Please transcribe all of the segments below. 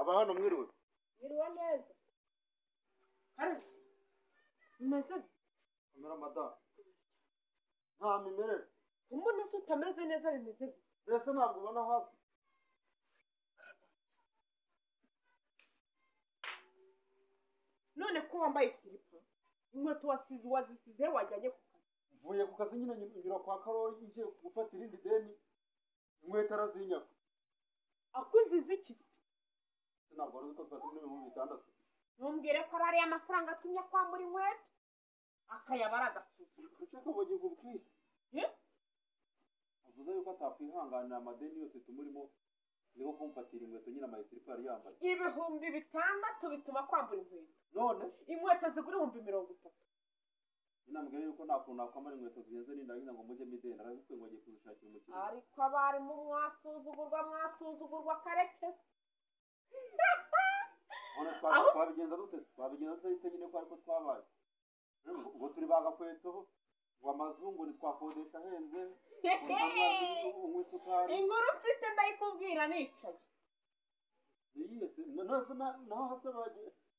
Aba hano mwiriwe. Mwiriwe neza. Hari meze Kamera madamu. Nta mimerere. Umuntu se utameze neza bimeze gute? Mbese ntabwo ubona hasi. None ko wambaye silipa, inkweto wasize wazisize wajyanye ku kazi. Mvuye ku kazi nyine nyura kwa Karoli ngiye gufata irindi deni, inkweto arazinyaka. Akuziza iki? Ntabwo wari uzi ko twatsinze 6000. Ntumbwire ko ari ariya mafaranga atumye kwambura inkweto, akayabara agasuzuma. Ushaka ngo ngikubwire? Avuze yuko atakwihanganira amadeni yose tumurimo, niko kumfatira inkweto nyine amayisiripa yari yambaye. 6000 bituma kwambura inkweto. None inkweto zigura 30,000. Ninambwiye yuko nta kuntu nakwambara inkweto zihenze nindangiza ngo mujye mideni, arabikwiye ngo ngiye kuzishakira umukiriya. Ariko abarimu mwasuzugurwa Karekezi. None twabigenza dute? Twabigenza dute nyine ko ariko twabaye? Ubwo turi bagakweto ngo amazungu ntitwakodesha ahenze, unywa isukari. Inkuru mfite ndayikubwira nicaye. Niyihe se?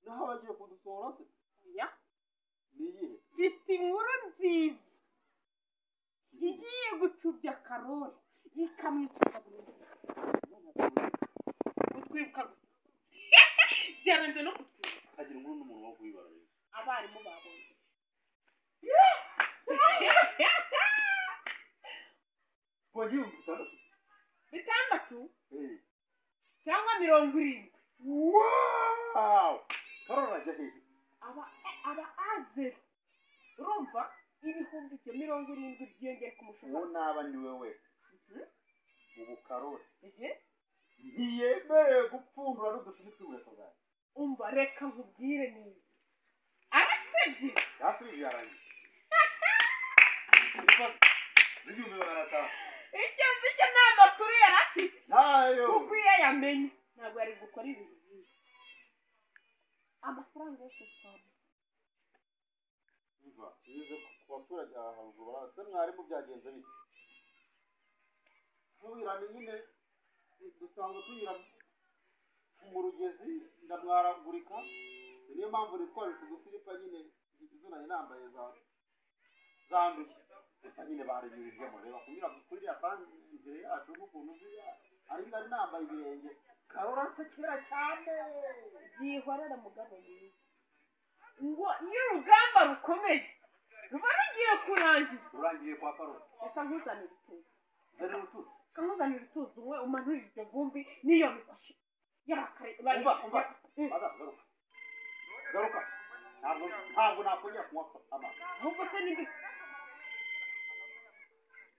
Naho bagiye kudusohora se? Oya. Niyihe? Mfite inkuru nziza igiye gucubya Karoli ikamwikiza burundu. Kutwibuka gusa byaranze no kutwibuka. Kagira inkuru n'umuntu wo kuyibara rero. Abarimu babonye. Kongera 6000? 6 cyangwa 70. Wow! Karoli ajya hehe? Aba aze. Urumva 70,000 byiyongera ku mushahara. Uwo naba ni we wese. Ubu Karoli ntiyemerewe gupfundura n'udushumi tw'inkweto zanjye. Umva reka nkubwire neza. Arasebye. Yasubije yarangiye. 1500. Icyo nzi cyo nta makuru yari afite. Ntayo. Kuko iyo yamenye ntabwo yari gukora ibintu byinshi. Amafaranga yose twamuha. Umva, bize ku baturage aha haruguru barase mwarimu byagenze bite? Ntubirane nyine dusanzwe tunyura mu rugezi ndamwaragurika, niyo mpamvu nitwaje udusiripa nyine izo nari nambaye zanduye. Gusa nyine barinyurijemo, reba kunyura kuri iriya santere yacu n'ukuntu ziriya ari nari nambaye ibirenge. Karoli ansekera cyane. Byihorere mugabo mwiza. Ngo iyo urugamba rukomeye ruba rugiye kurangira. Rurangiye kwa Karoli. Reka nkuzanire utuzi. Nzanire utuzi. Reka nkuzanire utuzi umwe umanure iryo vumbi n'iyo mikoshi. Yarakare. Umva, umva. Baza, garuka. Garuka. Ntabwo nakongera kunywa amazi. Ahubwo se ni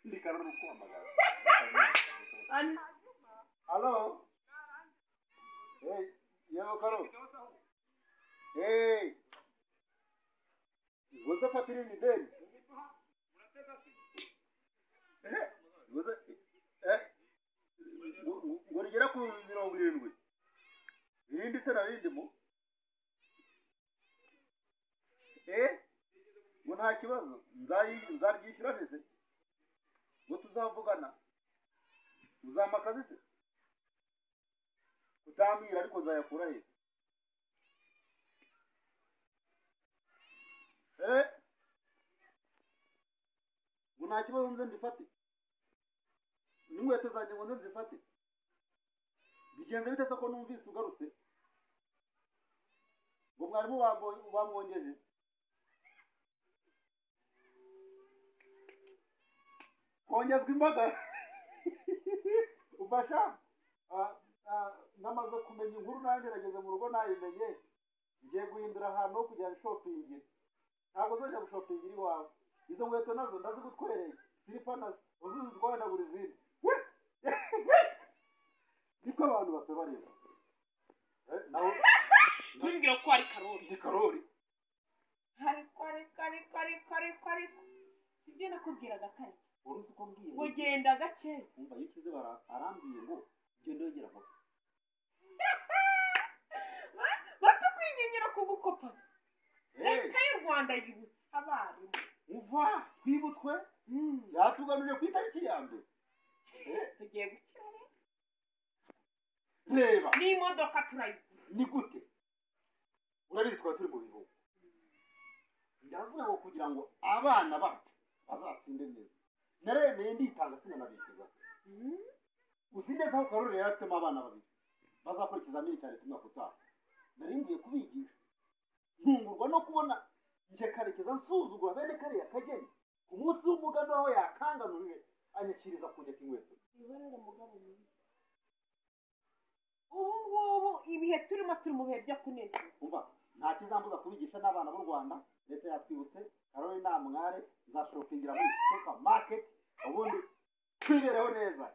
Ndi Karoli uri kumpamagara. Ani. Halo? Hey, yego Karoli. Hey. Ngoze fatira irindi deni. Ngoze ngo rigera ku 70. Irindi se narindimo? Ngo nta kibazo, nzaryishyura nese. Ngo tuzavugana. Uzampa akazi se? Utambwira ariko nzayakura he? Ngo nta kibazo nze ndifate. N'inkweto zanjye ngo nze nzifate. Bigenze bite se ko numvise ugarutse? Ngo mwarimu bamwongeje. Kongezwa imbaga. Ubasha namaze kumenya inkuru nanjye nageze mu rugo nayimenye. Ngiye guhindura ahantu ho kujya shopping. Ntabwo nzajya gushopingira iwawe. Izo nkweto nazo ndazigutwereye. Silipa nazo uzizitwaye ndagura izindi. Niko abantu basaba rero. Nawe ntumbwire ko ari Karoli. Ni Karoli. Ariko sibyo nakubwiraga kare. Wari uzi ko mbwiye ngo genda gake. Umva iyo ukize arambwiye ngo genda wegera moto. Batakwingingira kugukopa. Leta y'u Rwanda yibutsa abarimu. Uva twibutswe yatuganuriye ku itariki ya mbere. Tugiye gukira. Reba. N'imodoka turayigura. Ni gute? Urabizi twaba turi mu bihugu, ndavuga ngo kugira ngo abana bacu bazatsinde neza, naremeye nditanga, sinanabishyuza. Uzi neza ko Karori yari afitemo abana babiri bazakora ikizamini cya leta umwaka utaha. Nari ngiye kubigisha, ntungurwa no kubona njye Karekeza nsuzugura bene kariya kageni ku munsi w'umuganura, aho yakanganuriwe anyakiriza kujya inkweto. Ibarere mugabo mwiza, ubu ngubu ibihe turimo, turi mu bihe byo kunezerwa. Umva, nta kizambuza kubigisha n'abana b'u Rwanda. Leta yatwibutse, Karori namware nzashopingira muri supermarket, ubundi twibereho neza.